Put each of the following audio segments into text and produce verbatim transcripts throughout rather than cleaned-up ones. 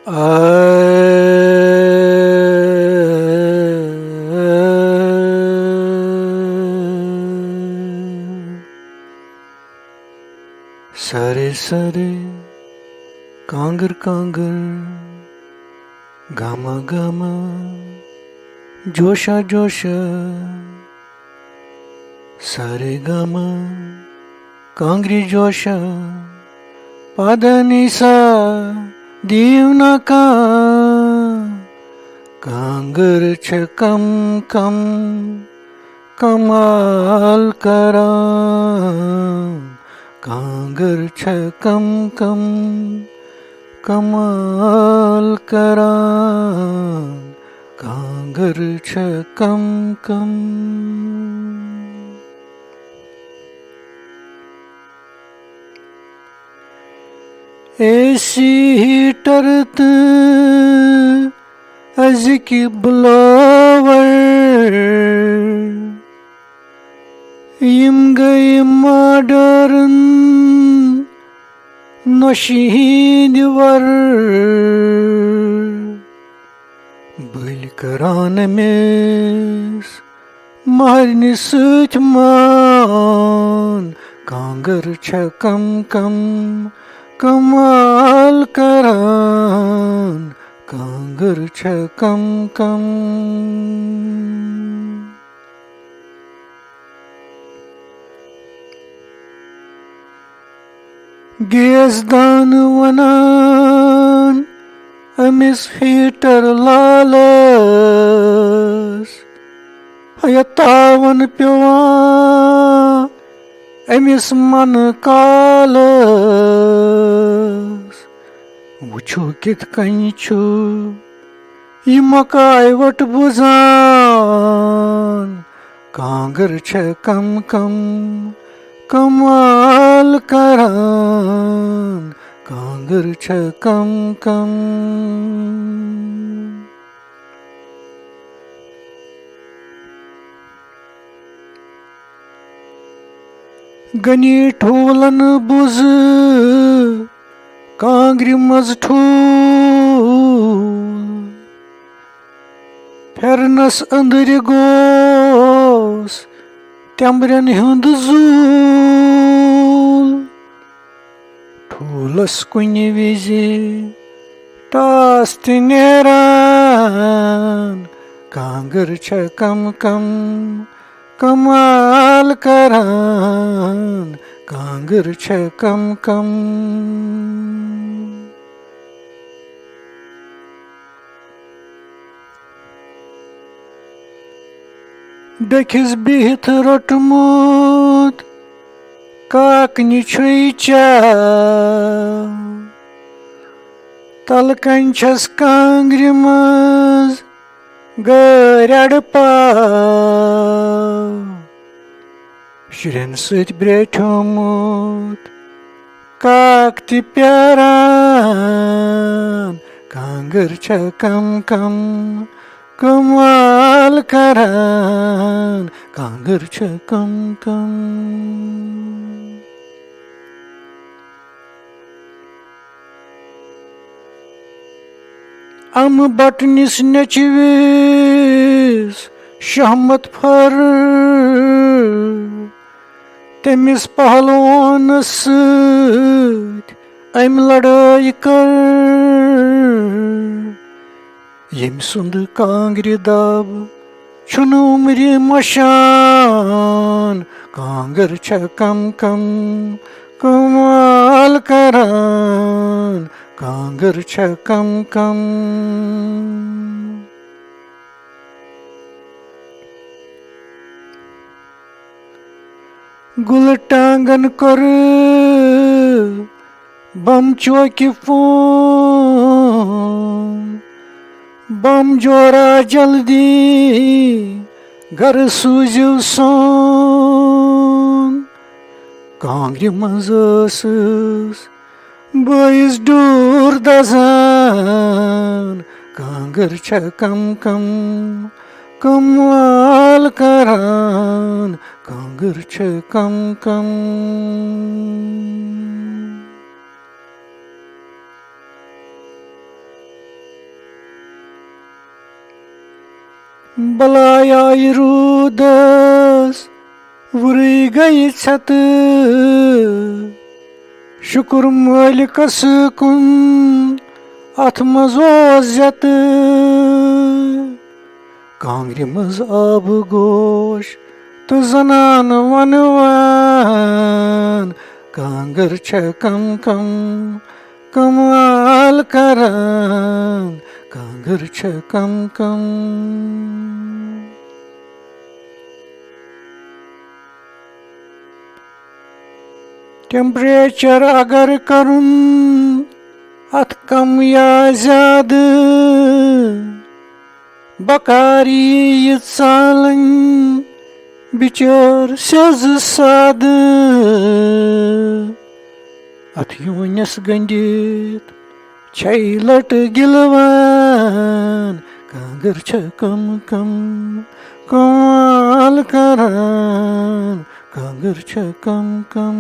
آ۔ سارے سارے، کانٛگٕر کانٛگٕر، گامہ گامہ، جوشا جوشا، سارے گامہ، کانٛگرِ جوشا، پادنی سا، دیو نہ کانٛہہ۔ کانٛگٕر چھےٚ کم کم کمال کران۔ کانٛگٕر چھےٚ کم کم کمال کران۔ کانٛگٕر چھےٚ کم کم۔ اے سی ہیٹر تہٕ أزِکۍ بٕلووَر، یِم گٔے ماڈٲرٕن نۄشہِ ہِنٛدۍ وَر۔ بٔلۍ کران أمِس مہرنہِ سۭتۍ مان۔ کانٛگٕر چھےٚ کم کم کمال کران۔ کانٛگٕر چھےٚ کم کم۔ گیس دان ونان أمِس ہیٹر لالس، ہیا تاون پیوان أمِس من کالس۔ وٕچھِو کِتھ کٔنۍ چھُ یہِ مکاے وٹ بُزان۔ کانٛگٕر چھےٚ کم کم کمال کران۔ کانٛگٕر چھےٚ کم کم۔ غنی ٹھوٗلن بُزٕ کانٛگرِ منٛز ٹھوٗل۔ پھِرنس أنٛدرِ گوس تٮ۪مبرٮ۪ن ہُنٛد زوٗل۔ ٹھوٗلس کُنہِ وِزِ ٹاس تہِ نیران۔ کانٛگٕر چھےٚ کم کم کمال کران۔ کانٛگٕر چھےٚ کم کم۔ ڈٔکھِس بِہِتھ روٚٹمُت کاکنہِ چھُے چاو۔ تلہٕ کنہِ چھَس کانٛگرِ منٛز گٲرۍ اَڑٕ پاو۔ شُرٮ۪ن سۭتۍ برٛیٹھیومُت کاک تہِ پیاران۔ کانٛگٕر چھےٚ کم کم کمال کران۔ کانٛگٕر چھےٚ کم کم۔ اَمہٕ بَٹنِس نیٚچوِس شہمت پھٔر، تٔمِس پہلوانس سۭتۍ أمۍ لڑٲے کٔر۔ ییٚمۍ سُنٛد کانٛگرِ دب چھُنہٕ عمرِ مشان۔ کانٛگٕر چھےٚ کم کم کمال کران۔ کانٛگٕر چھےٚ کم کم۔ گُلہٕ ٹانٛگن کوٚر بم چوکہِ فون، بم جورا جلدی گرٕ سوٗزِو سون۔ کانٛگرِ منٛز ٲسٕس بٲیِس ڈوٗر دزان۔ کانٛگٕر چھےٚ کم کم کمال کران۔ کانٛگٕر چھےٚ کم کم۔ بلاے آیہِ روٗدس، وُرٕے گٔیہِ ژھٮ۪تہٕ۔ شُکُر مٲلِکس کُن، اتھ منٛز اوس زیتہٕ۔ کانٛگرِ منٛز آبہٕ گوش تہٕ زنانہٕ ونوان، کانٛگٕر چھےٚ کم کم کمال کران، کانٛگٕر چھےٚ کم کم۔ ٹیمپریچر اگر کرُن اتھ کم یا زیادٕ، بکاری یہِ ژالٕنۍ بِچٲر سیٚز سادٕ۔ اتھ یوٗنس گٔنٛڈِتھ چھے لٹہٕ گِلوان، کانٛگٕر چھےٚ کم کم کمال کران، کانٛگٕر چھےٚ کم کم۔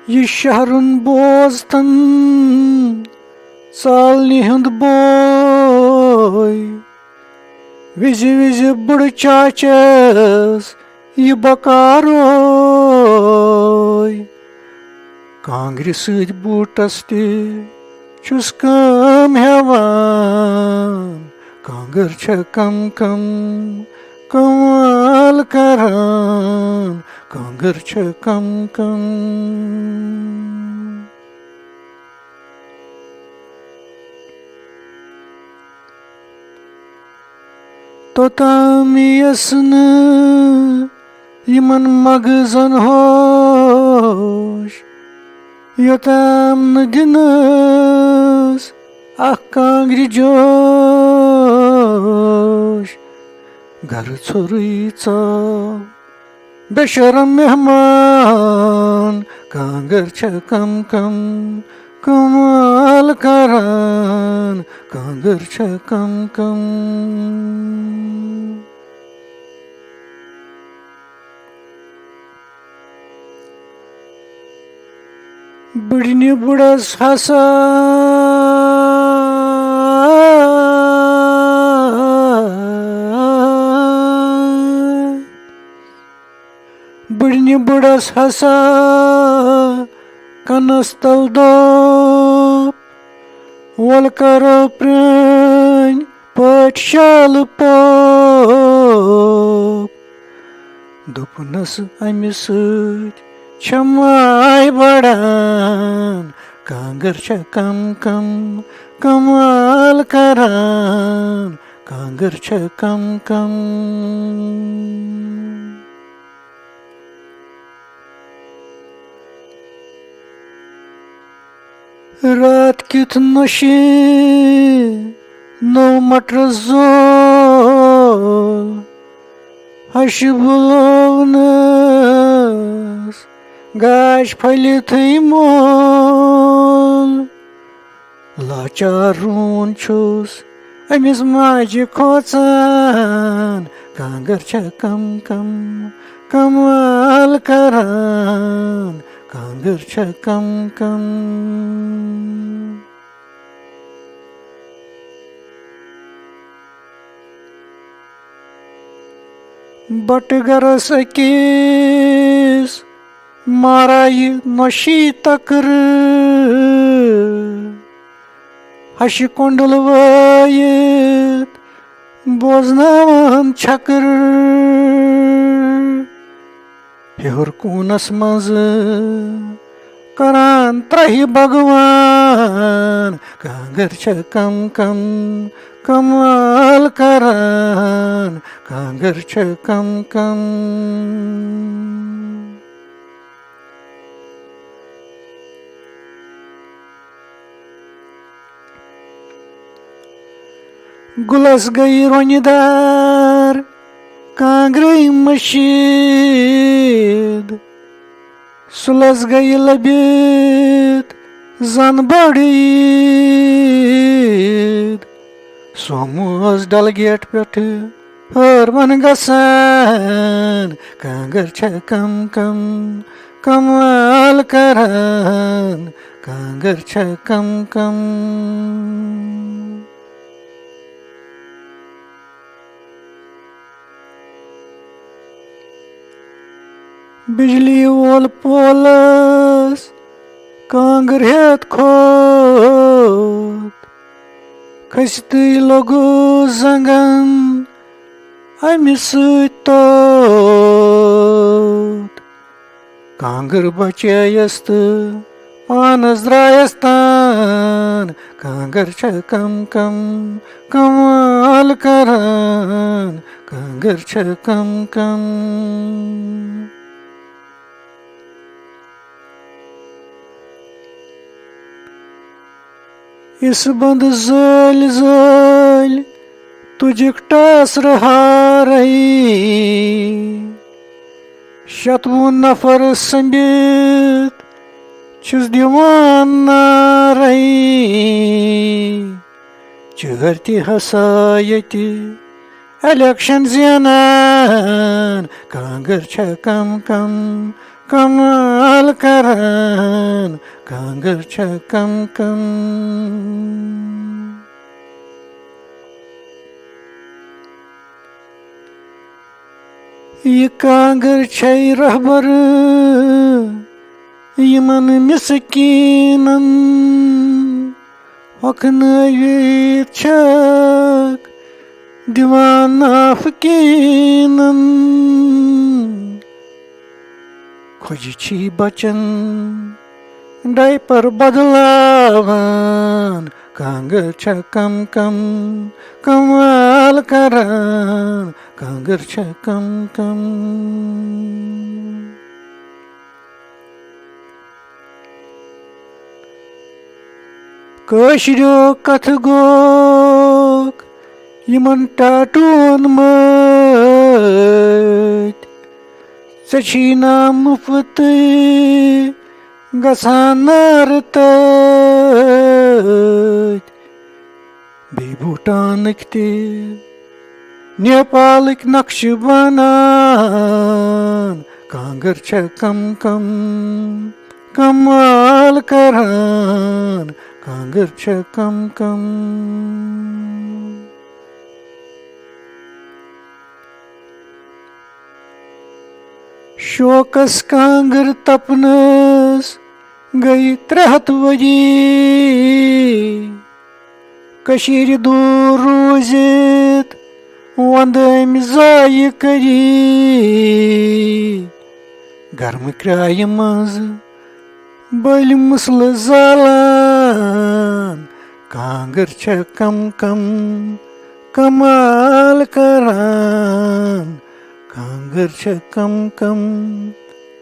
یہِ شہرُن بوزتن ژالنہِ ہُنٛد بوے، وِزِ وِزِ بُڈٕ چاچس یہِ بکاروے۔ کانٛگرِ سۭتۍ بوٗٹس تہِ چھُس کٲم ہٮ۪وان، کانٛگٕر چھےٚ کم کم کمال کران، کانٛگٕر چھےٚ کم کم۔ توٚتام یِیَس نہٕ یِمن مغزن ہوش، یوٚتام نہٕ دِنَس اکھ کانٛگرِ جوش۔ گرٕ ژھوٚرُے ژاو بے شرم مہمان، کانٛگٕر چھےٚ کم کم کمال کران، کانٛگٕر چھےٚ کم کم۔ بٕڈنہِ بُڈس ہسا، بٕڈنہِ بُڈس ہسا کنس تل دوٚپ، ول کرو پرٲنۍ پٲٹھۍ شالہٕ پوٚپ۔ دوٚپنس، امہِ سۭتۍ چھےٚ ماے بڑان، کانٛگٕر چھےٚ کم کم کمال کران، کانٛگٕر چھےٚ کم کم۔ راتھ کیُتھ نوشہِ نوٚو مٹر زول، ہشہِ بُلٲونس گاش پھٔلِتھٕے مول۔ لاچار روٗن چھُس أمِس ماجہِ کھوژان، کانٛگٕر چھےٚ کم کم کمال کران، کانٛگٕر چھےٚ کم کم۔ بٹہٕ گرس أکِس مارا یہِ نۄشہِ تکرٕ، ہشہِ کۄنٛڈل وٲیِتھ بوزناوان چھکرٕ۔ ہیوٚر کوٗنس منٛز کران ترٛہہِ بھگوان، کانٛگٕر چھےٚ کم کم کمال کران، کانٛگٕر چھےٚ کم کم۔ گُلس گٔیہِ رۄنہِ دار کانٛگرٕے مٔشیٖد، سُلس گٔیہِ لٔبِتھ زن بٔڑ عیٖد۔ سوموس ڈل گیٹ پٮ۪ٹھٕ ہٲروَن گژھان، کانٛگٕر چھےٚ کم کم کمال کران، کانٛگٕر چھےٚ کم کم۔ بجلی وول پولس کانٛگٕر ہیٚتھ کھوٚت، کھٔسِتھٕے لوٚگُس زنٛگن امہِ سۭتۍ توٚت۔ کانٛگٕر بچییَس تہٕ پانس درٛایَس تان۔ کانٛگٕر چھےٚ کم کم کمال کران، کانٛگٕر چھےٚ کم کم۔ یُس بند زٲلۍ زٲلۍ تُجِکھ ٹاسرٕ ہارے، شتوُہ نفر سٔمبِتھ چھِس دِوان نعرے۔ چٲرۍ تہِ ہسا ییٚتہِ الیکشن زینان۔ کانٛگٕر چھےٚ کم کم کمال کران، کانٛگٕر چھےٚ کم کم۔ یہِ کانٛگٕر چھے رہبر یِمن مسکیٖنن، ہۄکھنٲوِتھ چھکھ دِوان نافقیٖنن۔ کھۄجہِ چھی بچن ڈایپر بدلاوان۔ کانٛگٕر چھےٚ کم کم کمال کران، کانٛگٕر چھےٚ کم کم۔ کٲشریو کتھٕ گوکھ یِمن ٹاٹون مٲتۍ۔ ژےٚ چھی نا مُفتٕے گژھان نارٕ تٔتۍ۔ بیٚیہِ بھوٗٹانٕکۍ تہِ نیپالٕکۍ نقشہٕ بنان۔ کانٛگٕر چھےٚ کم کم کمال کران، کانٛگٕر چھےٚ کم کم۔ شوقس کانٛگٕر تپنس گٔے ترٛےٚ ہتھ ؤری۔ کٔشیٖرِ دوٗر روٗزِتھ وۄندٕ أمۍ زایہِ کٔری۔ گرمہٕ کرٛایہِ منٛز بٔلۍ مسلہٕ زالان۔ کانٛگٕر چھےٚ کم کم کمال کران۔ کانٛگٕر چھےٚ کم کم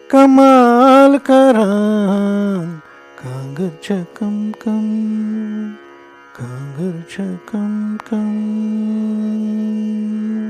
کمال کران۔ کانٛگٕر چھےٚ کم کم، کانٛگٕر چھےٚ کم کم۔